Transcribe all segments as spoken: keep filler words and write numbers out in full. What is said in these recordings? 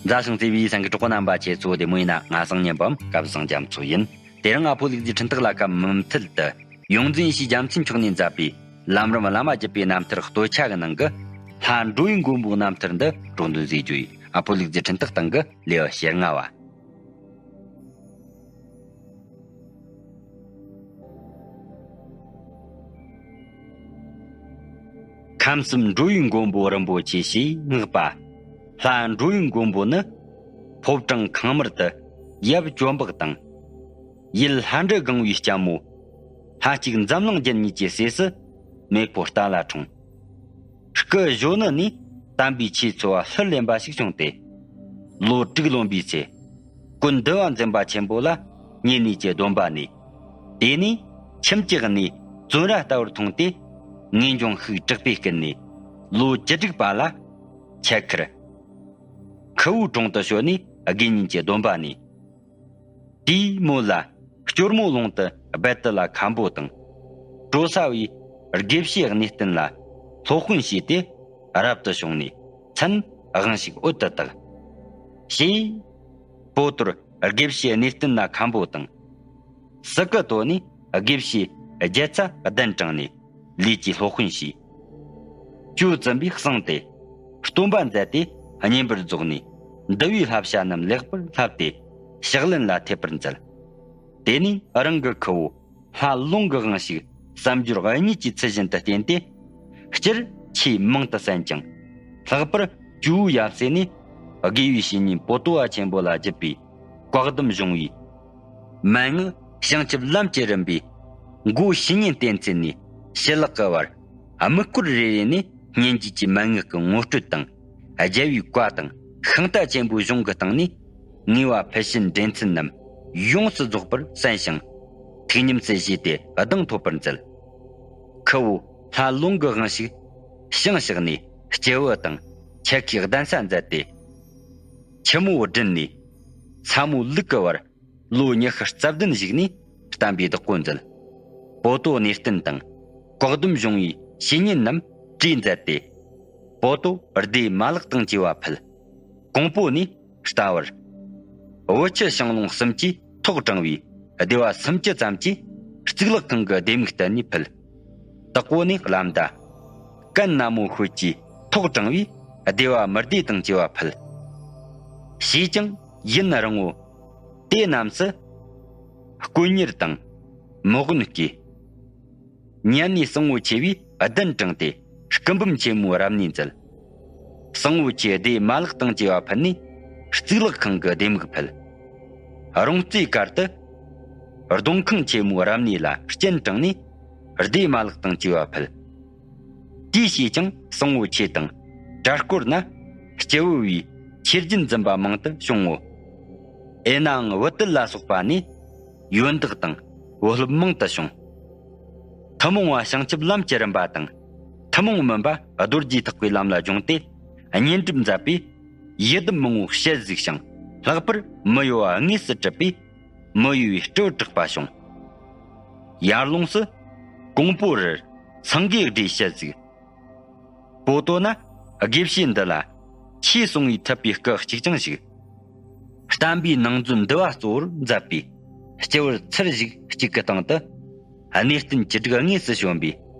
མཛའ་ཞིང་བརྩེ་བའི་སེམས་ཀྱི་གྲོགས་པོ་རྣམ་པ། ཁྱེད་ཚོ་བདེ་མོ་ཡིན་ན། ང་སང་ཉིན་པའམ་སྐབས་བཟང་རྒྱ་མཚོ་ཡིན། དེ་རིང་ཨ་ཕོ་ལུག་རྫིའི་འཕྲིན་ཐག་ལ་ཁ་མུ་མཐུད་དུ། ཡོངས་འཛིན་ཡེ་ཤེས་རྒྱལ་མཚན་མཆོག་ནས་མཛད་པའི་ལམ་རིམ་བླ་མ་བརྒྱུད་པའི་རྣམ་ཐར་སྟོད་ཆ་གི་ནང་གི། ལྷ་འགྲོ་བའི་མགོན་པོའི་རྣམ་ཐར་འདི་སྒྲོག་འདོན་མཛད་རྒྱུ་ཡིན། ཨ་ཕོ་ལུག་རྫིའི་འཕྲིན་ཐག་སྟེང་གི་ལེའུ་ཞེ་ལྔ་བ། ཁམས་གསུམ་འགྲོ་བའི་མགོན་པོ་རིན་པོ་ཆེ་ཞེས་བསྔགས་པ། ལྷ་འགྲོ་བའི་མགོན་པོ་ནི། ཕོ་བྲང་ཁང་དམར་དུ་ཡབ་བཅོམ་པ་དང་། ཡུལ་ལྷ་འདྲེ་སྒང་བའི་ལྕམ་མོ། ལྷ་གཅིག་འཛམ་གླིང་རྒྱན་གཉིས་ཀྱི་སྲས་སུ། མེས་པོ་རྟ་ལ་འཁྲུངས། སྐུ་གཞོན་ནུ་ནས་དམ་པའི་ཆོས་འཚོ་བ་ལྷུར་ལེན་པ་ཞིག་བྱུང་སྟེ། ལོ་དྲུག་ལོན་པའི་ཚེ། ཀུན་འདུལ་བ་འཛིན་པ་ཆེན་པོ་ལ་བསྙེན་གནས་ཀྱི་སྡོམ་པ་ནས། དེ་ནས་ཁྱིམ་གྱི་གནས་བཙོན་ར་ལྟ་བུར་མཐོང་སྟེ། ངེས་འབྱུང་ཤུགས་དྲག་པའི་སྐུལ་ནས། ལོ་བཅུ་དྲུག་པ་ལ་ཆ་ཁར་ཁུ་བོའི་དྲུང་དུ་བྱོན་ནས་དགེ་བསྙེན་གྱི་སྡོམ་པ་ནས། དེའི་མོད་ལ་སྐྱོར་མོ་ལུང་དུ་སྦལ་ཏི་ལ་མཁན་པོ་དང་། གྲོ་ས་བའི་དགེ་བཤེས་གནས་བརྟན་ལ་སློབ་དཔོན་བྱས་ཏེ། རབ་ཏུ་བྱུང་ནས་མཚན་དབང་ཕྱུག་འོད་དུ་བཏགས། ཞེས་པོ་ཏོར་དགེ་བཤེས་གནས་བརྟན་ལ་མཁན་པོ་དང་། སི་ཀི་ཏོ་ནས་དགེ་བཤེས་རྒྱལ་ཚ་གདན་དྲངས་ནས། ལས་ཀྱི་སློབ་དཔོན་བྱས། ཇོ་བཙུན་པས་གསུངས་ཏེ། སྟོན་པ་མཛད་དེ་བསྙེན་པར་རྫོགས་ནས། འདུལ་བའི་བསླབ་བྱ་རྣམས་ལེགས་པར་བསླབས་ཏེ། ཕྱག་ལེན་ལ་ཐེབས་པར་མཛད། དེ་ནས་རང་གི་ཁུ་བོ་ལྷ་ལུང་གི་དབང་ཕྱུག་བསམ་སྦྱོར་གཉིས་ཀྱི་ཚུལ་བཞིན་དུ་བསྟེན་ཏེ། སྤྱིར་ཆོས་མང་དུ་གསན་ཅིང་། ལྷག་པར་ཇོ་བོའི་ཡབ་སྲས་ནས་དགེ་བའི་བཤེས་གཉེན་པོ་ཏོ་བ་ཆེན་པོ་ལ་བརྒྱུད་པའི་བཀའ་གདམས་གཞུང་བའི་མན་ངག་བྱང་ཆུབ་ལམ་གྱི་རིམ་པའི་མགོ་བཤེས་གཉེན་བསྟེན་ཚུལ་ནས་ཕྱི་ལག་གི་བར། དམིགས་སྐོར་རེ་རེ་ནས་སྙན་བརྒྱུད་ཀྱི་མན་ངག་གི་ངོ་སྤྲོད་དང་། རྒྱལ་བའི་བཀའ་དང་ཤིང་རྟ་ཆེན་པོའི་གཞུང་གི་སྟེང་ནས་ངེས་པ་ཕུལ་བྱིན་འདྲེན་ཚུལ་རྣམས་ཡོངས་སུ་རྫོགས་པར་གསན་ཞིང་། ཐུགས་ཉམས་སུ་བཞེས་ཏེ་གདེང་ཐོབ་པར་མཛད། ཁུ་བོ་ལྷ་ལུང་གི་དབང་ཕྱུག་ཞིང་གཤེགས་ནས་སྐྱེས་བུ་དང་ཆ་ཁའི་གདན་ས་མཛད་དེ། ཆུ་མོ་བདུན་ནས་ས་མོ་ལུག་གི་བར། ལོ་ཉི་ཤུ་རྩ་བདུན་བཞུགས་ནས་བསྟན་པའི་བདག་པོ་མཛད། པོ་ཏོ་གནས་བརྟན་དང་བཀའ་གདམས་གཞུང་བའི་བཤེས་གཉེན་རྣམས་བྲིས་མཛད་དེ། པོ་ཏོ་སྡེ་མ་ལག་དང་བཅས་པ་ཕུལ། གོང་པོ་ནས་ལྟ་བར། བུ་ཆུ་ཤིང་ལུང་གསུམ་གྱིས་ཐོག་དྲངས་པའི་སྡེ་བ་སུམ་ཅུ་ཙམ་གྱིས་གཙུག་ལག་ཁང་གི་ལྡེ་མིག་གཏད་ནས་ཕུལ། བདག་པོ་ནས་བླ་མདའ། ཀན་ན་མོ་ཤོད་ཀྱིས་ཐོག་དྲངས་པའི་སྡེ་བ་མི་སྡེ་དང་བཅས་པ་ཕུལ། ཞེས་ཀྱང་ཡུན་རིང་བོ། དེ་རྣམས་སུ་དཀོན་གཉེར་དང་མི་དབོན་བསྐོས། ཉན་ནས་གསང་བོ་ཆེ་བས་གདན་དྲངས་ཏེ་སྐུ་འབུམ་ཆེན་མོའི་རབ་གནས་མཛད། གསང་བོ་ཆེ་སྡེ་མ་ལག་དང་བཅས་པ་ཕུལ་ནས་གཙུག་ལག་ཁང་གི་ལྡེ་མིག་ཕུལ། རོང་རྩེ་དཀར་དུ་གདུང་ཁང་ཆེན་མོའི་རབ་གནས་ལ་སྤྱན་དྲངས་ནས་སྡེ་མ་ལག་དང་བཅས་པ་ཕུལ། དེའི་ཕྱིས་ཀྱང་གསང་བོ་ཆེ་དང་གྲྭ་སྐོར་ན་སྐྱེ་བོ་བའི་ཆོས་རྒྱུན་འཛིན་པ་མང་དུ་བྱུང་ངོ་། ཨེ་ནའང་བུ་དུད་ལ་སོགས་པ་ནས་ཡོན་བདག་དང་བུ་སློབ་མང་དུ་བྱུང་། ཐུན་མོང་བ་བྱང་ཆུབ་ལམ་གྱི་རིམ་པ་དང་། ཐུན་མོང་མིན་པ་རྡོ་རྗེ་ཐེག་པའི་ལམ་ལ་སྦྱོང་སྟེ་བསྙེན་སྒྲུབ་མཛད་པས་ཡི་དམ་མང་བོ་ཞལ་གཟིགས་ཤིང་། ལྷག་པར་མི་གཡོ་བ་དངོས་སུ་གྲུབ་པས་མི་གཡོ་བའི་སྤྲུལ་གྲགས་པ་བྱུང་། ཡར་ཀླུངས་སུ་ཀོང་པོ་རི་སེང་གེའི་སྒྲས་ཞལ་གཟིགས། པོ་ཏོ་ན་དགེ་བཤེས་འདི་ལ་ཆོས་གསུང་བའི་ཐུབ་པའི་སྐུ་གཅིག་ཀྱང་བཞུགས། བསྟན་པའི་ནང་མཛོད་འདུལ་བ་གཙོ་བོར་མཛད་པས་སྤྱི་བོར་ཚར་བཞུགས་གཅིག་གི་སྟེང་དུ་གནས་བརྟན་བཅུ་དྲུག་དངོས་སུ་བྱོན་པས།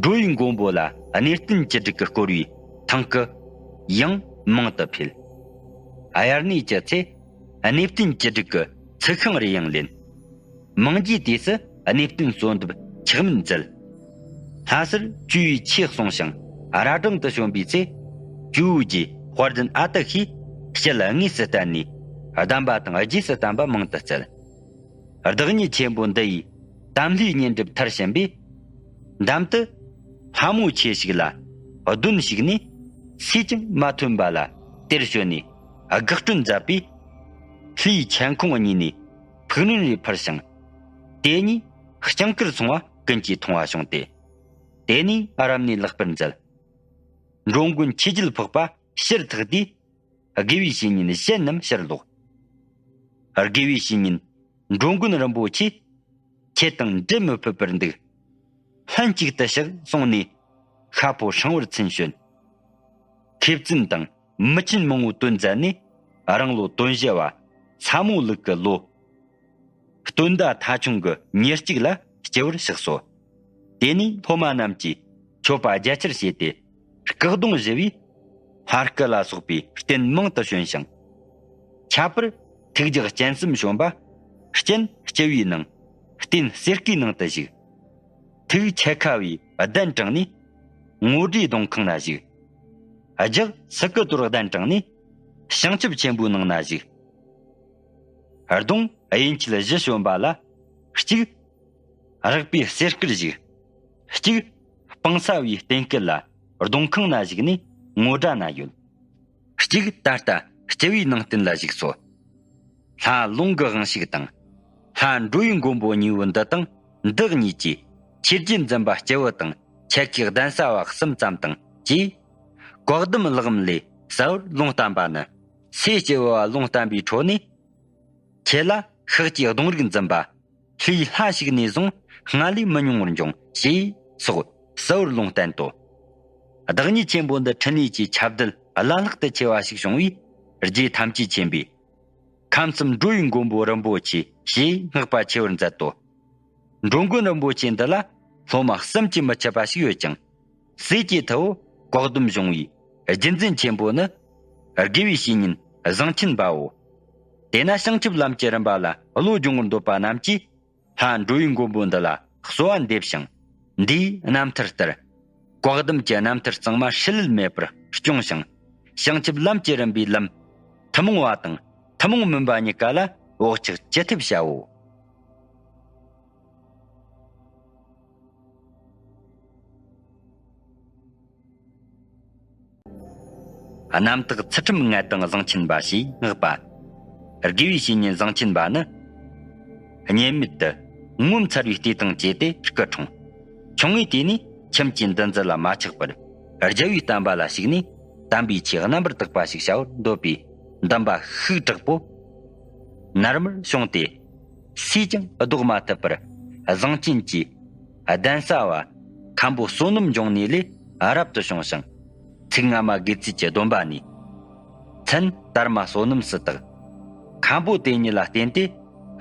འགྲོ་བའི་མགོན་པོ་ལ་གནས་བརྟན་བཅུ་དྲུག་གིས་བསྐོར་བའི་ཐང་སྐུ་ཡང་མང་དུ་འཕེལ། དབྱར་གནས་ཀྱི་ཚེ་གནས་བརྟན་བཅུ་དྲུག་གི་ཚིག་ཤིང་རེ་ཡང་ལེན། མང་གྱི་དུས་སུ་གནས་བརྟན་གསོལ་འདེབས་ཆག་མེད་མཛད། ལྷ་སར་ཇོ་བོའི་ཆོས་གསུངས་ཤིང་རྭ་སྒྲེང་དུ་བྱོན་པའི་ཚེ། ཇོ་བོའི་རྗེ་དཔལ་ལྡན་ཨ་ཏི་ཤས་ཞལ་དངོས་སུ་བསྟན་ནས་གདམས་པ་དང་རྗེས་སུ་བསྟན་པ་མང་དུ་སྩལ། བདག་ཉིད་ཆེན་པོ་འདི་ཡིས་དམ་ལྷའི་བསྙེན་སྒྲུབ་མཐར་ཕྱིན་པས། འདམ་དུ་ལྷ་མོ་ཆེ་ཞིག་ལ་གདོན་ཞུགས་ནས་སུས་ཀྱང་མ་ཐོན་པ་ལ་དེར་བྱོན་ནས་དགག་སྒྲོན་མཛད་པས། ལྷའི་ཆན་ཁོང་གཉིས་ནས་ཕུག་རོན་རེ་འཕུར་ཞིང་། དེ་གཉིས་སྤྱང་ཀིར་སོང་བ་ཀུན་གྱིས་མཐོང་བ་བྱུང་སྟེ། དེ་ནས་རབ་གནས་ལེགས་པར་མཛད། འགྲོ་མགོན་ཆོས་རྒྱལ་འཕགས་པ་ཕྱིར་ཐུག་དུས། དགེ་བའི་བཤེས་གཉེན་གཞན་རྣམས་ཕྱིར་ལོག། དགེ་བའི་བཤེས་གཉེན་འགྲོ་མགོན་རིན་པོ་ཆེ་ཁྱེད་དང་འབྲལ་མི་ཕོད་པར་འདུག། ལྷན་ཅིག་ཏུ་གཤེགས་གསུངས་ནས་ཤ་ཕོ་ཕྲེང་བར་ཚུན་བྱོན། མཁས་བཙུན་དང་ མི་ཆེན་མང་བོའི་དོན་མཛད་ནས། རང་ལོ་དོན་བཞི་བ་ས་མོ་ལུག་གི་ལོ། སྟོན་ཟླ་ཐ་ཆུང་གི་ཉེར་གཅིག་ལ་སྐྱེ་བར་གཤེགས་སོ། དེ་ནས་སློབ་མ་རྣམས་ཀྱིས་མཆོད་པ་རྒྱ་ཆེར་བྱས་ཏེ། སྐུ་གདུང་བཞི་བས་ལྷ་སྐུ་ལ་སོགས་པའི་རྟེན་མང་དུ་བྱོན་ཞིང་། ཁྱད་པར་ཐུགས་རྒྱུད་སྤྱན་གསུམ་བྱོན་པ། སྤྱན་སྤྱི་བོའི་ནང་། རྟེན་གསེར་སྐུའི་ནང་དུ་བཞུགས། ཐུགས་འཆད་ཁ་བའི་གདན་དྲངས་ནས། ངོ་སྒྲའི་གདུང་ཁང་ན་བཞུགས། རྒྱགས་སི་ཀུ་ཏོར་གདན་དྲངས་ནས། བྱང་ཆུབ་ཆེན་པོའི་ནང་ན་བཞུགས། གདུང་དབྱེན་སྐྱེས་བཞི་བྱོན་པ་ལ། གཅིག་རགས་པའི་གསེར་སྐུར་བཞུགས། གཅིག་སྤང་ས་བའི་རྟེན་སྐུ་ལ་གདུང་ཁང་ན་བཞུགས་ནས་ངོ་སྒྲ་ན་ཡོད། གཅིག་ད་ལྟ་སྤྱི་བོའི་ནང་རྟེན་ལ་བཞུགས་སོ། ལྷ་ལུང་གི་དབང་ཕྱུག་དང་། ལྷ་འགྲོ་བའི་མགོན་པོ་གཉིས་པོ་འདི་དང་འདི་གཉིས་ཀྱིས་ཆོས་རྒྱལ་འཛིན་པ་སྐྱེ་བོ་དང་ཆེ་ཁའི་གདན་ས་བ་གསུམ་ཙམ་དང་བཅས། བཀའ་གདམས་ལག་ལེན་ལས་གསལ་བར་ལུང་བསྟན་པ་ནི། སྲས་སྐྱེ་བོ་བ་ལུང་བསྟན་པའི་ཁྲོད་ནས། ཁྱེད་ལ་ཤཱཀྱའི་གདུང་རིགས་འཛིན་པ། ལྷའི་ལྷ་ཞིག་ནས་བཟུང་སྔ་ལས་མི་ཉུང་བར་འབྱུང་ཞེས་སོགས་གསལ་བར་ལུང་བསྟན་ཏོ། བདག་ཉིད་ཆེན་པོ་འདི་ཕྲིན་ལས་ཀྱི་ཁྱབ་གདལ་བླ་ལྷག་ཏུ་ཆེ་བ་ཞིག་བྱུང་བས། རྗེ་ཐམས་ཅད་མཁྱེན་པས། ཁམས་གསུམ་འགྲོ་བའི་མགོན་པོ་རིན་པོ་ཆེ་ཞེས་བསྔགས་པ་ཆེ་བར་མཛད་དོ། འགྲོ་མགོན་རིན་པོ་ཆེ་འདི་ལ་སློབ་མ་བསམ་གྱིས་མི་ཁྱབ་པ་ཞིག་ཡོད་ཅིང་། སྲས་ཀྱི་ཐུ་བོ་བཀའ་གདམས་གཞུང་བའི་རྒྱུད་འཛིན་ཆེན་པོ་ནི། དགེ་བའི་བཤེས་གཉེན་བཟང་ཆེན་པའོ། དེས་ན་བྱང་ཆུབ་ལམ་གྱི་རིམ་པ་ལ་བློ་སྦྱོང་བར་འདོད་པ་རྣམས་ཀྱིས། ལྷ་འགྲོ་བའི་མགོན་པོ་འདི་ལ་གསོལ་བ་འདེབས་ཤིང་། འདིའི་རྣམ་ཐར་ལྟར། བཀའ་གདམས་ཀྱི་རྣམ་ཐར་གཙང་མ་ཧྲིལ་ལུད་མེད་པར་སྐྱོང་ཞིང་། བྱང་ཆུབ་ལམ་གྱི་རིམ་པའི་ལམ། ཐུན་མོང་བ་དང་ཐུན་མོང་མིན་པ་གཉིས་ཀ་ལ་བག་ཆགས་ཅི་ཐུབ་བྱའོ། རྣམ་དག་ཚུལ་ཁྲིམས་མངལ་དང་བཟང་ཆེན་པ་ཞེས་བསྔགས་པ། དགེ་བའི་བཤེས་གཉེན་བཟང་ཆེན་པ་ནི། གཉེན་མེད་དུ་ངོ་མཚར་བའི་ལྟས་དང་བཅས་ཏེ་སྐུ་འཁྲུངས། ཆུང་ངུའི་དུས་ནས་ཁྱིམ་གྱི་འདུ་འཛི་ལ་མ་ཆགས་པར་རྒྱལ་བའི་བསྟན་པ་ལ་ཞུགས་ནས། དམ་པའི་ཆོས་རྣམ་པར་དག་པ་ཞིག་བྱ་བར་འདོད་པའི་འདུན་པ་ཤུགས་དྲག་པོ་ནར་མར་བྱུང་སྟེ། སུས་ཀྱང་བཟློག་མ་ཐུབ་པར་བཟང་ཆེན་གྱི་གདན་ས་བ་མཁན་པོ་བསོད་ནམས་འབྱུང་གནས་ལས་རབ་ཏུ་བྱུང་ཞིང་། ཚིག་སྔ་མ་དགེ་ཚུལ་གྱི་སྡོམ་པ་ནས། མཚན་དར་མ་བསོད་ནམས་སུ་བཏགས། མཁན་པོ་དེ་ཉིད་ལ་བརྟེན་ཏེ་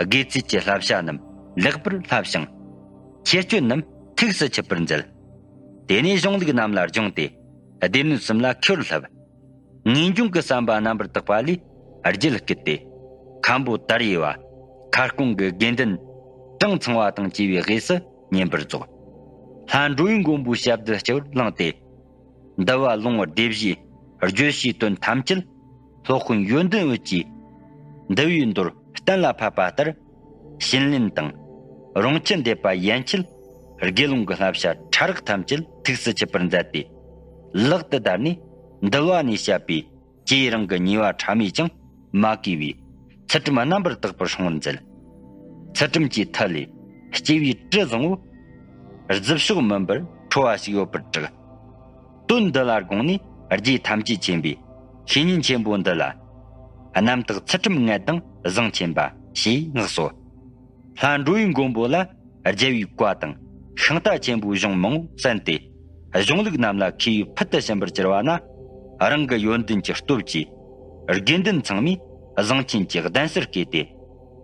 དགེ་ཚུལ་གྱི་བསླབ་བྱ་རྣམས་ལེགས་པར་བསླབས་ཤིང་། ཁྱད་ཆོས་རྣམས་ཐུགས་སུ་ཆུད་པར་མཛད། དེ་ནས་གཞུང་ལུགས་རྣམས་ལ་སྦྱངས་ཏེ་སྡེ་སྣོད་གསུམ་ལ་ཁྱོར་བསླབས། ངེས་འབྱུང་གི་བསམ་པ་རྣམ་པར་དག་པ་ལས་རྒྱུད་བསྐུལ་ཏེ། མཁན་པོ་དར་ཡེ་བ་ཁ་སྐོང་གི་དགེ་འདུན་གྲངས་ཚང་བ་དང་བཅས་པའི་དབུས་སུ་བསྙེན་པར་རྫོགས། ལྷ་འགྲོ་བའི་མགོན་པོའི་ཞབས་རྡུལ་སྤྱི་བོར་བླངས་ཏེ། འདུལ་བ་ལུང་སྡེ་བཞིའི་བརྗོད་བྱའི་དོན་ཐམས་ཅད་སློབ་དཔོན་ཡོན་ཏན་འོད་ཀྱིས་འདུལ་བའི་མདོར་གཏན་ལ་ཕབ་པ་ལྟར། བྱིན་ལེན་དང་རུང་ཆུ་འདེབས་པ་ཡན་ཆད་དགེ་སློང་གི་བསླབ་བྱ་ཕྲ་རགས་ཐམས་ཅད་ཐུགས་སུ་ཆུད་པར་མཛད་དེ། ལག་ཏུ་བསྡར་ནས་འདུལ་བ་ནས་བཤད་པའི་ཇེ་རིང་གི་ཉེས་པ་ཕྲ་མོས་ཀྱང་མ་གོས་པའི་ཚུལ་ཁྲིམས་རྣམ་པར་དག་པར་སྲུང་བར་མཛད། ཚུལ་ཁྲིམས་ཀྱི་མཐུ་ལས་སྐྱེ་བའི་དྲི་བཟང་བོ། རྫི་ཕྱོགས་མིན་པར་འཕྲོ་བ་ཞིག་ཡོད་པར་གྲགས། དོན་འདི་ལ་དགོངས་ནས་རྗེ་ཐམས་ཅད་མཁྱེན་པའི་བཤེས་གཉེན་ཆེན་པོ་འདི་ལ། རྣམ་དག་ཚུལ་ཁྲིམས་མངལ་དང་བཟང་ཆེན་པ་ཞེས་བསྔགས་སོ། ལྷ་འགྲོ་བའི་མགོན་པོ་ལ་རྒྱལ་བའི་བཀའ་དང་ཤིང་རྟ་ཆེན་པོའི་གཞུང་མང་པོ་གསན་ཏེ། གཞུང་ལུགས་རྣམས་ལ་མཁས་པའི་ཕུལ་དུ་ཕྱིན་པར་གྱུར་པ་ན། རང་གི་ཡོན་ཏན་གྱི་སྟོབས་ཀྱིས་དགེ་འདུན་ཚང་མས་བཟང་ཆེན་གྱི་གདན་སར་བསྐོས་ཏེ།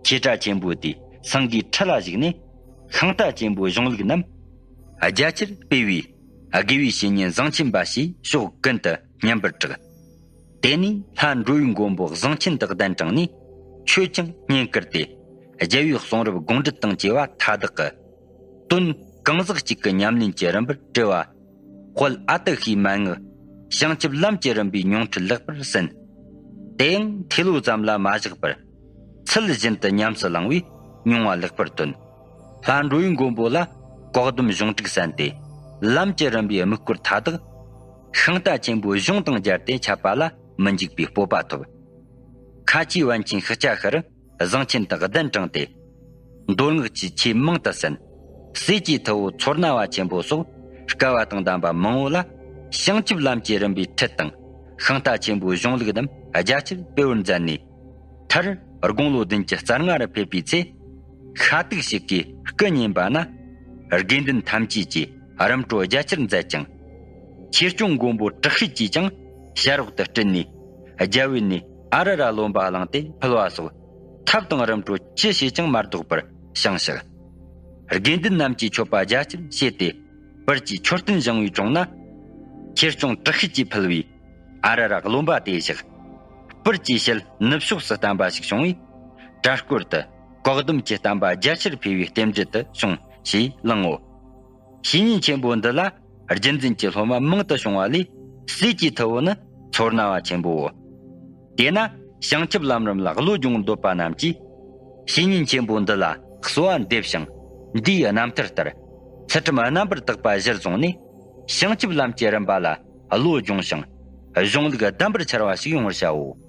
ཆོས་གྲྭ་ཆེན་པོ་དེའི་སེང་གེའི་ཁྲི་ལ་བཞུགས་ནས། ཤིང་རྟ་ཆེན་པོའི་གཞུང་ལུགས་རྣམས་རྒྱ་ཆེར་སྤེལ་བས། དགེ་བའི་བཤེས་གཉེན་བཟང་ཆེན་པ་ཞེས་ཕྱོགས་ཀུན་ཏུ་སྙན་པར་གྲགས། དེ་ནས་ལྷ་འགྲོ་བའི་མགོན་པོ་བཟང་ཆེན་དུ་གདན་དྲངས་ནས། ཆོས་ཀྱང་བསྙེན་བཀུར་ཏེ། རྒྱལ་བའི་གསུང་རབ་དགོངས་འགྲེལ་དང་བཅས་པ་མཐའ་དག་གི་དོན་གང་ཟག་གཅིག་གི་ཉམས་ལེན་གྱི་རིམ་པར་བཀྲལ་བ། དཔལ་ཨ་ཏི་ཤའི་མན་ངག་བྱང་ཆུབ་ལམ་གྱི་རིམ་པའི་མྱོང་འཕྲོད་ལེགས་པར་གསན། དེ་ཡང་ཐོས་ལོ་ཙམ་ལ་མ་བཞག་པར། ཚུལ་བཞིན་དུ་ཉམས་སུ་བླངས་པས་མྱོང་བ་ལེགས་པར་ཐོན། ལྷ་འགྲོ་བའི་མགོན་པོ་ལ་བཀའ་གདམས་གཞུང་དྲུག་གསན་ཏེ། ལམ་གྱི་རིམ་པའི་དམིགས་སྐོར་མཐའ་དག་ཤིང་རྟ་ཆེན་པོའི་གཞུང་དང་སྦྱར་ཏེ་འཆད་པ་ལ་མི་འཇིགས་པའི་སྤོབས་པ་ཐོབ། ཁ་ཆེའི་པཎ་ཆེན་ཤཱཀྱ་ཤྲཱི་བཟང་ཆེན་དུ་གདན་དྲངས་ཏེ། མདོ་སྔགས་ཀྱི་ཆོས་མང་དུ་གསན། སྲས་ཀྱི་ཐུ་བོ་མཚོ་སྣ་བ་ཆེན་པོ་སོགས་སྐལ་བ་དང་ལྡན་པ་མང་བོ་ལ་བྱང་ཆུབ་ལམ་གྱི་རིམ་པའི་ཁྲིད་དང་ཤིང་རྟ་ཆེན་པོའི་གཞུང་ལུགས་རྣམས་རྒྱ་ཆེར་སྤེལ་བར་མཛད་ནས། མཐར་དགུང་ལོ་བདུན་ཅུ་རྩ་ལྔ་རུ་ཕེབས་པའི་ཚེ། ཤ་ཏུག་ཞིག་གིས་སྐུ་བསྙེན་པ་ན། དགེ་འདུན་ཐམས་ཅད་ཀྱིས་རིམ་གྲོ་རྒྱ་ཆེར་མཛད་ཅིང་། ཆོས་སྐྱོང་མགོན་པོ་དྲག་ཤེད་ཀྱིས་ཀྱང་ཕྱག་རོགས་ཏུ་སྤྲུལ་ནས། རྒྱལ་པོའི་གནས་ཨ་ར་ར་བློན་པོ་བླངས་ཏེ་ཕུལ་བ་སོགས་ཐབས་དང་རིམ་གྲོ་ཅི་བྱས་ཀྱང་མ་ལྡོག་པར་བྱུང་ཞིང་། དགེ་འདུན་རྣམས་ཀྱིས་མཆོད་པ་རྒྱ་ཆེར་བྱས་ཏེ། སྤུར་གྱི་མཆོད་རྟེན་བཞེངས་པའི་དྲུང་ན། ཆོས་སྐྱོང་དྲག་ཤུལ་གྱིས་ཕུལ་བའི་ཨ་ར་ར་བློན་པོ་དེ་བཞག་སྤུར་གྱི་ཞལ་ནུབ་ཕྱོགས་སུ་བསྟན་པ་ཞིག་བྱུང་བས། གྲལ་སྐོར་དུ་བཀག་སྡོམ་གྱི་བསྟན་པ་རྒྱ་ཆེར་འཕེལ་བའི་རྟེན་འབྲེལ་དུ་བྱུང་ཞེས་གླེང་ངོ་། བཤེས་གཉེན་ཆེན་པོ་འདི་ལ་རྒྱུན་འཛིན་གྱི་སློབ་མ་མང་དུ་བྱུང་བ་ལས། སྲས་ཀྱི་ཐུ་བོ་ནི་མཚོ་སྣ་བ་ཆེན་པོའོ། དེས་ན་བྱང་ཆུབ་ལམ་རིམ་ལ་བློ་སྦྱོང་འདོད་པ་རྣམས་ཀྱིས། བཤེས་གཉེན་ཆེན་པོ་འདི་ལ་གསོལ་བ་འདེབས་ཤིང་། འདིའི་རྣམ་ཐར་ལྟར། ཚུལ་ཁྲིམས་རྣམ་པར་དག་པ་གཞིར་བཟུང་ནས། བྱང་ཆུབ་ལམ་གྱི་རིམ་པ་ལ་བློ་སྦྱོང་ཞིང་། གཞུང་ལུགས་གདམས་པར་འཆར་བ་ཞིག་ཡོང་བར་བྱའོ།